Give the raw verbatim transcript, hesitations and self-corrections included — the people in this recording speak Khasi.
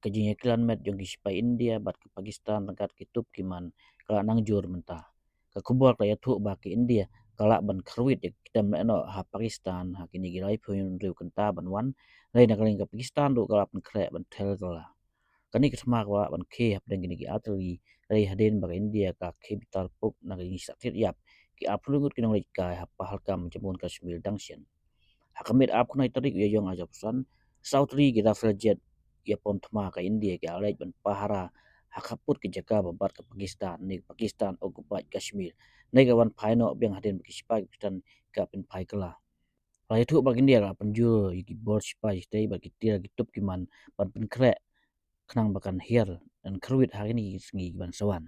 ka jingïakylliang met jong ki sipai India bad ka Pakistan ryngkat ki tup ki man ka la nang jur mynta. Ka khubor ka la ïathuh ba ka India ka lah ban kyrwit ïa ki tem lehnoh ha Pakistan ha kine ki laiphew hynriew kynta ban wan, hynrei na ka liang ka Pakistan ruh ka la pynkhreh ban thel kylla. Kane ka thma ka lah ban khie hapdeng kine ki artylli, hynrei hadien ba ka India ka khie bitar puk na ka jingsah thied ïap ki arphew ngut ki nongleit kai ha Pahalgam, Jammu Kashmir dang shen. Ha ka miet arphew khyndai tarik u Ïaïong arhajar arphew san, saw tylli ki Rafale jet ïapom thma ka India ki la leit ban pahara ha khappud ki jaka ba bat ka Pakistan ne ka Pakistan occupied Kashmir, ne ka wan phai noh biang hadien ba ki sipai Pakistan ka pynphai kylla. La ïathuh ba ka India ka la pynjur ïa ki bor sipai shatei bad ki tiar ki tup ki man ban pynkhreh khnang ba kan hiar ban kyrwit ha kine ki sngi ki ban sa wan.